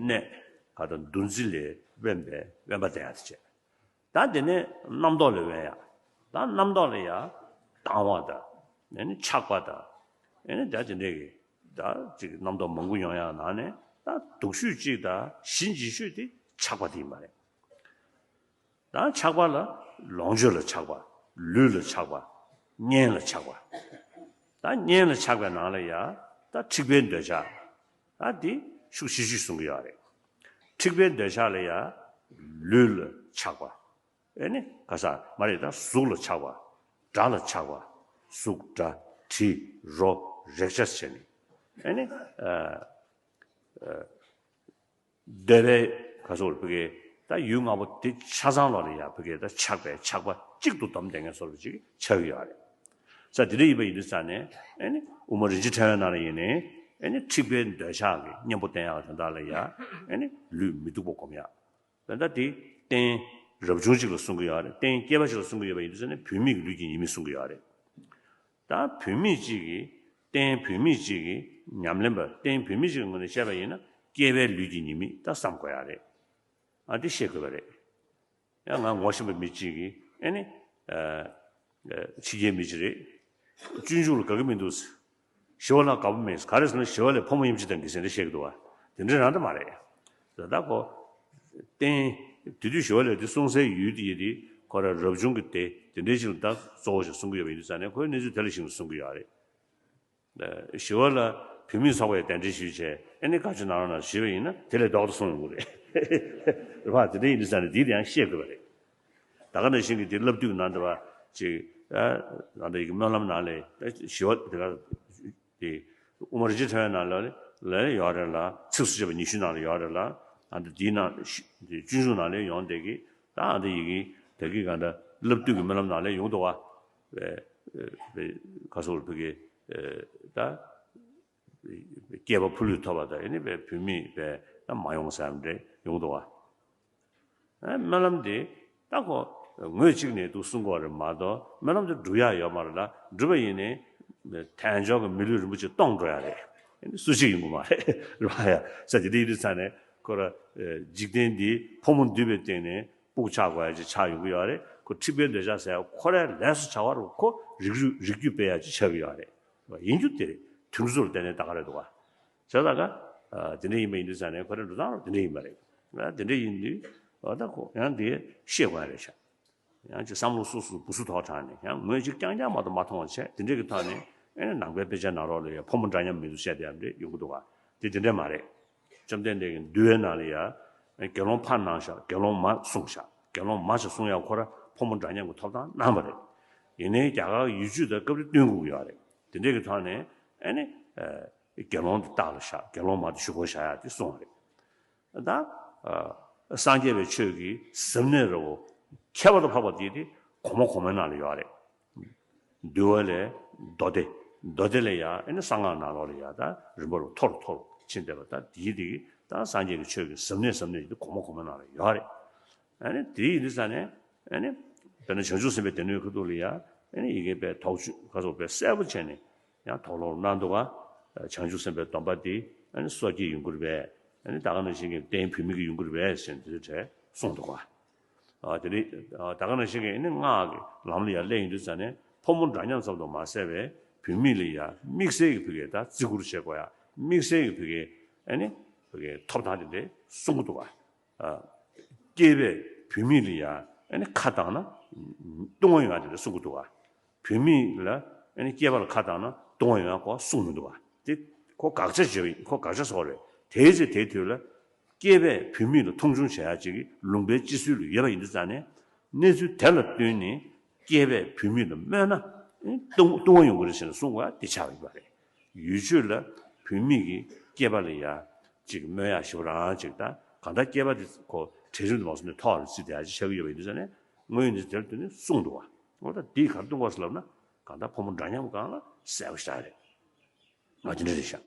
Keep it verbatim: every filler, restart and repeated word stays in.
ནས་ག་དང་འདུ་འཛི་ལས་དབེན་པའི་དབེན་པ་བསྟེན་ཡག་དེ་བྱས། ད་དེ་ནས་རྣམ་རྟོག་ལས་དབེན་ཡག་ད་རྣམ་རྟོག་ལ་ཡ་སྡང་བ་དང་། ཨེ་ནི་ཆགས་པ་དང་། ཨེ་ནི་ད་དེ་འདྲས་ཀྱི་ད་ཅིག་རྣམ་རྟོག་མང་པོ་ཡོང་ཡག་ནང་ནས་ད་སྡུག་ཤོས་གཅིག་དང་ཞི་འཇིགས་ཤོས་དེ་ཆགས་པ་དེ་ཡིན་པ་རེད། ད་ཆགས་པ་ལ་ལོངས་སྤྱོད་ལ་ཆགས་པ། ལུས་ལ་ཆགས་པ། གཉེན་ལ་ཆགས་པ། ད་གཉེན་ལ་ཆགས་པའི་ནང་ལ་ཡ་ད་འཁྲིག་པའི་འདོད་ཆགས། ད་འདི་ཤུགས་ཆེ་ཤོས་གསུང་གི་ཡོད་རེད། འཁྲིག་པའི་འདོད་ཆགས་ལ་ཡ་ལུས་ལ་ཆགས་པ། ཨེ་ནི་ག་ས་མ་རེད། ད་གཟུགས་ལ་ཆགས་པ། སྒྲ་ལ་ཆགས་པ། གཟུགས་སྒྲ་དྲི་རོ་རེག་བྱ་བྱས་ནས། ཨེ་ནི་ཨ་ཨ་འདོད་པའི་ག་སོགས་ཕ་གི་ད་ཡུལ་ལྔ་པོ་དེ་ཆ་ཚང་ལོག་ལ་ཡ་ཕ་གི་ད་ཆགས་པའི་ཆགས་པ་གཅིག་ཏུ་བསྡོམས་བསྡད་མཁན་བཟོ་འདྲ་ཅིག་ཆགས་ཀྱི་ཡོད་རེད། ས་དེ་འདྲ་ཡིན་པ་ཡིན་དུས་ཙང་ནས། ཨེ་ནི་དབུ་མ་རིན་ཆེན་ཕྲེང་བའི་ནང་ལ་ཡིན་ནའི། ཨེ་ནི་འཁྲིག་པའི་འདོད་ཆགས་ཀྱི་གཉེན་པོ་བསྟེན་ཡག་དེ་དག་ལ་ཡ། ཨེ་ནི་ལུས་མི་སྡུག་པ་སྒོམ་ཡག་ད་ལྟ་དེ་རྟེན་རབ་བྱུང་གཅིག་ལ་གསུང་གི་ཡོད་རེད། རྟེན་སྐྱེས་པ་གཅིག་ལ་གསུང་གི་ཡོད་པ་ཡིན་དུས་ཙང་ནས་བུད་མེད་ཀྱི་ལུས་ཀྱི་ཉེས་དམིགས་གསུང་གི་ཡོད་རེད། ད་བུད་མེད་གཅིག་གིས། རྟེན་བུད་མེད་གཅིག་གིས་ཉམས་ལེན་པ། རྟེན་བུད་མེད་གཅིག་གི་ངོས་ནས་བཤད་པ་ཡིན་ན་སྐྱེས་པའི་ལུས་ཀྱི་ཉེས་དམིགས་ད་བསམ་དགོས་ཡག་རེད། ཨ་འདི་ཤེས་དགོས་པ་རེད། ཡང་ང་ངོ་ཤེས་པ་མི་གཅིག་གིས། ཨེ་ནི་ཨ་ཨ་ཕྱི་རྒྱལ་མི་གཅིག་རེད། སྤྱོད་འཇུག་ལ་དགའ་གི་མི་འདུག་ཞི་བ་ལྷ་དགའ་པོ་མེད། ག་རེ་ཟེར་ན་ཞི་བ་ལྷས་ཕོ་མོ་དབྱེ་འབྱེད་བཏང་གི་ཟེར་འདྲ་བཤད་ཀྱི་འདུག་བ། དེ་འདྲ་རང་ད་མ་རེད། ད་ལྟ་ཁོ་རྟེན་དེ་དུས་ཞི་བ་ལྷས་དེ་གསུང་སའི་ཡུལ་དེ་ཡི་དེ་ཁོ་ར་རབ་བྱུང་གི་སྡེ་དེ་འདྲའི་ཞིག་ལ་ད་གཙོ་བོ་ཞིག་གསུང་གི་ཡོད་པ་ཡིན་དུས་ཙང་ནས་ཁོའི་གནས་ཚུལ་དེ་ལ་གཞིགས་ནས་གསུང་གི་ཡོད་རེད། ཞི་བ་ལྷ་བུད་མེད་ཚོགས་པའི་གདན་འདྲེན་ཞུས་བྱས། ཨེ་ནི་བཀའ་ཆོས་གནང་རོགས་གནང་ཞུས་པ་ཡིན་ན་དེ་ལས་ལྡོག་ཏུ་སོང་ཡོང་གི་རེད། རེད་བ། དེ་འདྲ་ཡིན་དུས་ཙང་ནས་འདི་དེ་ཡང་ཤེས་དགོས་པ་རེད། ད་ག་ནང་བཞིན་གྱི་དེ་བསླབ་བཏུས་ནང་དུ་བ་ཅིག་ཨ་ད་ལྟ་ཡི་གི་སྨོན་ལམ་ནང་ལ་ཞི་བ་དེ་ག་དེ་དབུ་མ་རིན་ཆེན་ཕྲེང་བའི་ནང་ལ་ལ་ཡོད་རེད་ལ། ཚིགས་སུ་བཅད་པ་ཉི་ཤུའི་ནང་ལ་ཡོད་རེད་ལ། ཨ་ད་དེའི་ནང་དེ་སྤྱོད་འཇུག་ནང་ལ་ཡོང་བསྡད་ཀྱི། ད་ཨ་ད་ཡི་གི་དེ་གི་ག་ད་བསླབ་བཏུས་ཀྱི་སྨོན་ལམ་ནང་ལ་ཡོང་འདུག་བ། བའི་བའི་ག་སོགས་ཕ་གི་ད་སྐྱེས་པ་ཕོ་ལུས་ཐོབ་པ་དང་། ཨེ་ནི་བའི་བུད་མེད་བའི་ད་མ་ཡོང་ཟེར་ཡག་འདྲ་ཡོང་འདུག་བ། ཨ་སྨོན་ལམ་དེ་ད་ཁོ་ངོས་གཅིག་ནས་འདུག་གསུང་གི་ཡོད་རེད་མ་གཏོགས། སྨོན་ལམ་དེ་འགྲུབ་ཡག་ཡོད་མ་རེད་ལ། འགྲུབ་པ་ཡིན་ནའི་དལ་འབྱོར་གྱི་མི་ལུས་རིན་པོ་ཆེ་སྟོངས་འགྲོ་ཡག་རེད། ཨེ་ནི་སུ་གཅིག་ཡོང་གི་མ་རེད། རེད་བ་ཡ། ས་དེ་འདྲ་ཡིན་དུས་ཙང་ནས་ཁོ་ར་འཇིག་རྟེན་འདི་ཕོ་མོ་འདུས་པའི་སྟེང་ནས་སྤུག་ཆགས་དགོས་ཡག་ཅིག་ཆགས་ཡོང་གི་ཡོད་རེད། ཁོ་འཁྲིག་པའི་འདོད་ཆགས་ཟེར་ཡག་ཁོ་རའི་ལས་སུ་བྱ་བ་རུ་ཁོ་རིགས་རྒྱུད་རིགས་རྒྱུད་སྤེལ་ཡག་ཅིག་ཆགས་ཀྱི་ཡོད་རེད། ཡིན་རྒྱུ་དེ་རེད། དུས་འཁོར་ལ་བལྟས་ནས་ད་ག་རེ་འདུག་བ། བྱས་ཙང་ཀ་དེ་འདྲ་ཡིན་པ་ཡིན་དུས་ཙང་ནས་ཁོ་རའི་འགྲོ་སྟངས་རུ་དེ་འདྲ་ཡིན་པ་རེད། དེ་འདྲ་ཡིན་དུས་འོ་ད་ཁོ་ཡང་དེ་ཤེས་དགོས་ཡག་རེད་ཤག་ཡང་ཅིག་བསམ་བློ་སོ་སོ་སྦུ་སུ་ཐོག་དྲངས་ནས། ཡང་ངོས་གཅིག་རྐྱང་རྐྱང་མ་གཏོགས་མ་མཐོང་བ་བྱས། དེ་འདྲས་ཀྱི་ཐོག་ནས་ཨེ་ནི་ནང་པའི་དཔེ་ཆ་ནང་ལོགས་ལ་ཡང་ཕོ་མོ་འདྲ་མཉམ་མི་འདུག་བཤད་བསྡད་ཡག་འདྲ་ཡོང་གི་འདུག་ག་དེ་དེ་འདྲས་མ་རེད། བཅོམ་ལྡན་འདས་ཀྱིས་འདུལ་བའི་ནང་ལ་ཡང་དགེ་སློང་ཕ་གནང་ཤག་དགེ་སློང་མ་གསུངས་ཤག་དགེ་སློང་མ་ཞིག་གསུང་ཡག་ཁོ་ར་ཕོ་མོ་འདྲ་མཉམ་གྱི་ཐོབ་ཐང་གནང་བ་རེད། ཡིན་ནའི་རྒྱ་གར་ཡུལ་ཆོས་དང་སྐབས་རེ་བསྟུན་དགོས་ཀྱི་ཡོད་རེད། དེ་འདྲས་ཀྱི་ཐོག་ནས་ཨེ་ནི་དགེ་སློང་དེ་སྟག་ལ་བཞག་དགེ་སློང་མ་དེ་གཞུག་གུ་བཞག་ཡག་དེ་གསུངས་པ་རེད། ད་ཨ་སངས་རྒྱས་པའི་ཆོས་ཀྱི་ཟབ་གནད་རེད་བོ། ཁྱད་པར་དུ་འཕགས་པ་དེ་དེ་གོང་མ་གོང་མའི་ནང་ལ་ཡོད་རེད། འདུལ་བ་ལས་མདོ་སྡེ། མདོ་སྡེ་ལས་ཡང་ཨེ་ནི་གསང་སྔགས་ནང་ལོགས་ལ་ཡང་ད་རིམ་པ་རུ་མཐོ་རུ་མཐོ་རུ་ཕྱིན་བསྡད་པ། ད་དེའི་དེ་གི་ད་སངས་རྒྱས་ཀྱི་ཆོས་ཀྱི་ཟབ་གནད་ཟབ་གནད་དེ་གོང་མ་གོང་མའི་ནང་ལ་ཡོད་རེད། ཨ་ནི་དེ་ཡིན་དུས་ཙང་ནས་ཨ་ནི་དཔེར་ན་བྱང་ཆུབ་སེམས་དཔའི་སྡེ་སྣོད་ཁ་ཐུག་ལ་ཡང་ཨ་ནི་ཡི་གེ་དཔེ་དོགས་གཅོད་ག་སོགས་དཔེ་གསལ་པོ་བྱས་ནས། ཡང་དོགས་སློང་གནང་འདུག་ག་བྱང་ཆུབ་སེམས་དཔའི་སྡོམ་པ་འདི་ཨ་ནི་སོ་སྐྱེའི་ཡོན་གུར་བས། ཨ་ནི་ད་ག་ནང་བཞིན་གྱི་རྟེན་བུད་མེད་ཀྱི་ཡོན་གུར་བས་ཟེར་འདི་ཚོའི་གྲས་གསུངས་འདུག་ག་ཨ་དེ་ནི་ད་ག་ནང་བཞིན་གྱི་ཨ་ནི་སྔགས་ཀྱི་ལམ་ལ་ཡང་སླེབས་ཡོང་དུས་ཙང་ནས་ཕོ་མོ་འདྲ་མཉམ་ཙམ་དུ་མ་ཟད་པའི་བུད་མེད་ལ་ཡང་དམིགས་བསལ་གྱི་ཕ་གིའི་ད་བརྩི་བཀུར་བྱེད་དགོས་ཡག་དམིགས་བསལ་གྱི་ཕ་གིའི་ཨ་ནི་ཕ་གིའི་ཐོབ་ཐང་དེ་འདྲ་གསུང་གི་འདུག་ག་ཨ། སྐྱེས་པས་བུད་མེད་ལ་ཡང་ཨ་ནི་ཁ་བཏང་ན་ལྟུང་བ་ཡོང་ཡག་དེ་འདྲ་གསུང་གི་འདུག་ག་བུད་མེད་ལ་ཨ་ནི་སྐྱེས་པ་ལ་ཁ་བཏང་ན་ལྟུང་བ་ཡོང་ཡག་གོ་གསུང་མི་འདུག་ག་དེ་ཁོ་དགག་བྱ་བྱས་པ་ཡིན། ཁོ་དགག་བྱ་བཟོ་བ་རེད། དེའི་ཚེ་དེའི་དུས་ལ་སྐྱེས་པས་བུད་མེད་ལ་མཐོང་ཆུང་བྱེད་ཡག་ཅིག་གི་ལུང་པའི་སྤྱི་སྲོལ་ལ་ཡོད་པ་ཡིན་དུས་ཙང་ནས། གནས་ཚུལ་དེ་ལ་བསྟུན་ནས་སྐྱེས་པས་བུད་མེད་ལ་སྨོད་ན་ལྟུང་ལྟུང་བ་ཡོང་གི་རེད་ཟེར་ནས་གསུང་བ་དེ་ཆགས་ཡོད་པ་རེད། ཡུལ་ཆོས་ལ་བུད་མེད་ཀྱིས་སྐྱེས་པ་ལ་ཡ་ཅིག་སྨོད་ཡག་ཞེ་པོ་རང་ཅིག་ད་གང་ལྟར་སྐྱེས་པ་དེ་ཁོ་གྲལ་རིམ་དུ་མ་སོང་ནས་མཐོ་བར་བརྩིས་བསྡད་ཡག་ཅིག་ཆགས་ཀྱི་ཡོད་པ་ཡིན་དུས་ཙང་ནས། དངོས་ཡོད་འདི་དེར་བསྟུན་ནས་གསུངས་འདུག་བ། འོ་ད་འདིས་ག་རེ་སྟོན་གོ་ཟེར་ལབ་ན། གང་ལྟར་ཕོ་མོ་འདྲ་མཉམ་སྒང་ལ་གསལ་པོ་ཞིག་རེད། ང་དེ་འདྲ་རེད་ཤག